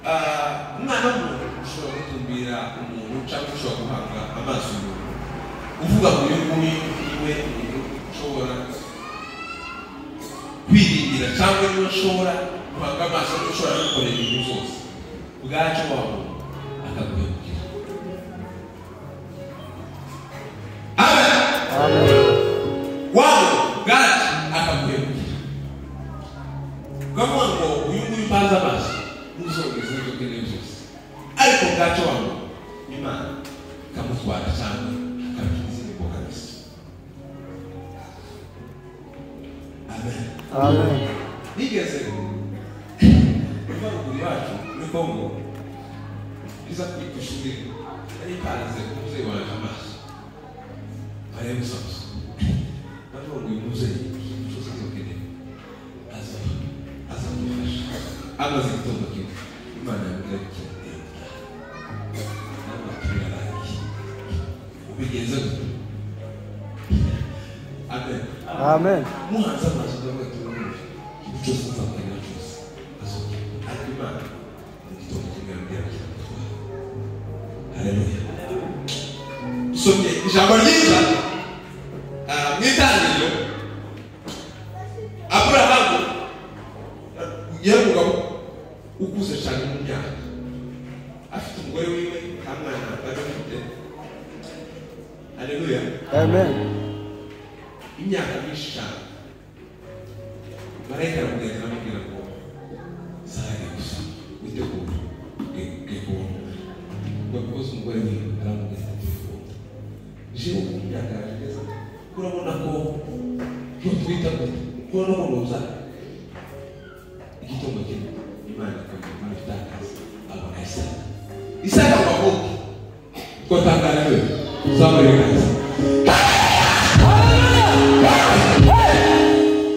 Umwana w'umuntu ushobora gutumbira umuntu cyangwa ushobora guhanga amaso umuntu uvuga ngo uyu nguyu niwe umuntu ushobora kwiringira cyangwa niwe ushobora guhanga amaso ushobora gukorera ibintu byose bwacu wabo akaguhemukira. Amen. Wabo bwacu akaguhemukira ukavuga ngo uyu nguyu mpanze amaso ntuzongeze ibyo ukeneye byose, ariko bwacu wabo Imana ikamutwara cyangwa akabigira izindi mbogamizi. Amen. Amen. Nigeze kuva ruguru iwacu muri Kongo iza ku ishuri nari mpanze umubyeyi wanjye amaso areba gusa ndavuga ngo uyu mubyeyi ikintu cyose azokeneye azamufasha. Amaze igitondo kimwe Imana yamubwira iti ntabwo turarangiye ubigenza gute? Amen. Amen. Muhanze amaso ndavuga ati ikintu cyose nzakenera cyose azokora, ariko Imana mu gitondo kimwe yamubwira ati iramutwara. Haleluya. Dusomye ijambo ryiza mu itangiriro. Aburahamu yari umugabo ukuze cyane mu myaka, afite umugore wiwe nta mwana bari bafite. Haleluya. Amen. Imyaka myinshi cyane marayika aramugenda aramubwira ngo Sara gusa witegure ugiye kubona. Ngo abikoze umugore wiwe aramubwira ati bikunda jewe ku myaka yaje neza urabona ko ntutwita gute kubona ko nubyara. Igitondo kimwe Imana ikongera ibitangaza abona Isaka. Isaka ngo avuke ko tangara we uzamure ibiganza.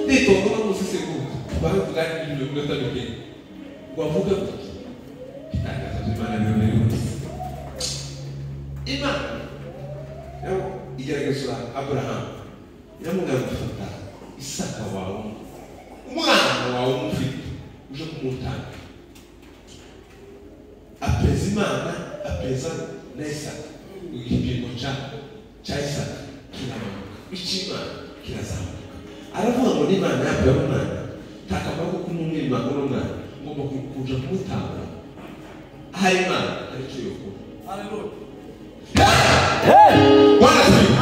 Nitongo no musisegu bavuga ibintu biminota mike ngo avuge gutya ibitangaza by'Imana biba biri. Imana nayo igerageza Aburahamu iramubwira ngo fata Isaka wawe umwana wawe umufite uje kumutanga. Apeza Imana apeza na Isaka. Igipimo cya Isaka kiramanuka, icy'Imana kirazamuka. Aravuga ngo n'Imana yakuye umwana nta kamaro ko kumumwima uno mwana, ngomba kuja kumutanga ahari Imana aricyo yokora. Haleluya. Bwana asifiwe.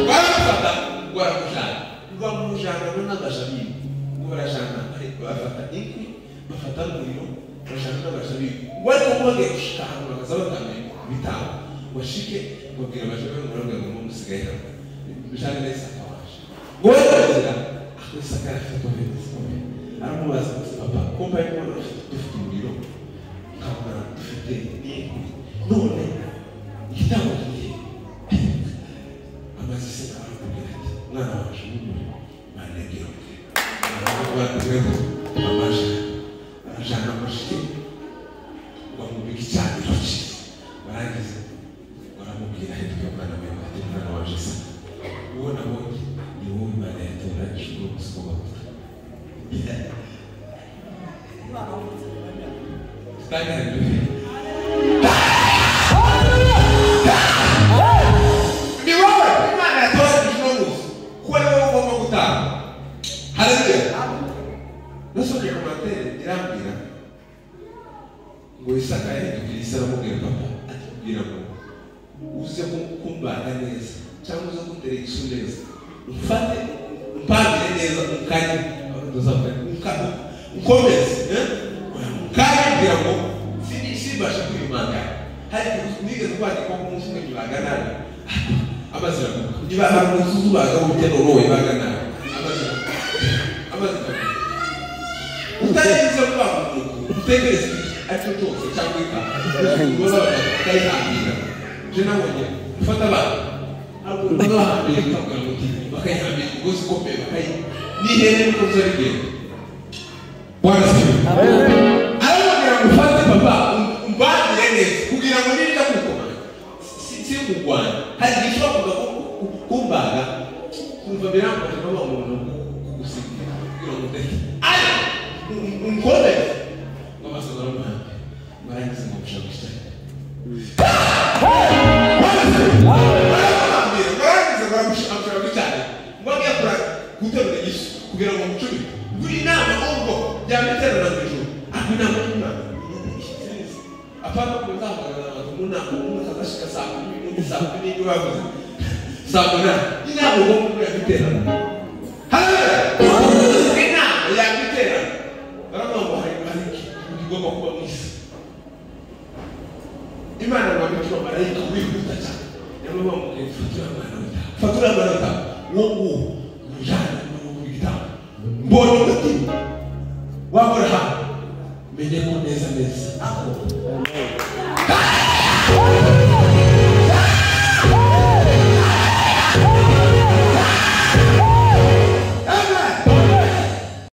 Baramufata ngo baramujana, bamujana n'abaja biwe, ngo barajana bafata inkwi bafata n'umuriro bajana n'abaja biwe. Ngo ariko ngo bagiye gushika ahantu bakaza batanga ibitambo bashike babwira abaja biwe ngo barabwira ngo musigaye hano bijane na Isaka waje. Ngo barabwira ako Isaka yari afite kohereza aramubaza ati papa ko mbaye mbona dufite umuriro nkabona dufite n'inkwi none igitambo kigiye. Amaze se aramubwira ati mwana waje n'umuriro Imana yagiye ngo amajana amashyi bamubika igicaniro cyiza barangiza baramubwira ahitwa umwana wiwe ati mwana waje se uwo nabonye ni wowe Imana yatoranyije uno munsi ngo baguta. Ni wowe Imana yatoranyije uno munsi kuko ari wowe ugomba gutanga. Haleluya. Nasomye komantere irambwira ngo Isaka yahindukira isi aramubwira papa atubwira ngo uze kumbaga neza cyangwa uze kuntera igisu neza umfate umpangire neza umukanye ukomeze umukanye kugira ngo simbashe kwiyumanganya. Hari nigeze kwandika ko umunsi umwe nyibaga nabi amazi araguka niba hari umunsi uzubaga ubukene uroye baga nabi amazi araguka utarinze kubaga umuntu utekereza aricyo cyose cyangwa ika ubona bakayihambira. Je nabonye ufata abana ntabwo bahambira ikavuga ngo bakayihambira umugozi ukomeye bakayi n'ihene niko biza bigenda. Bwana asifiwe. Aramubwira ngo ufate papa umbangire neza kugira ngo nirinde kukoma si kugwana. Hari igihe ushobora kuza kumbaga kumva birambaje bavuga ngo umuntu kugusigira kugira ngo udeke ariko unkomeze. Ngo amaso aramuhambira. nama umwe akazashika saa 10 undi saa 11 bavuze saa 8 inama ugomba kuba yaguterana. Haleluya! Inama yaguterana baravuga ngo hari ikintu kigomba kuba mu isi. Imana ngo marayika wihuta cyane yamubwira ngo fatura mwana w'intama, fatura mwana w'intama uwo nguwo mujyane mu gitambo. Mbonye umutima wa Aburahamu menye ko neza neza.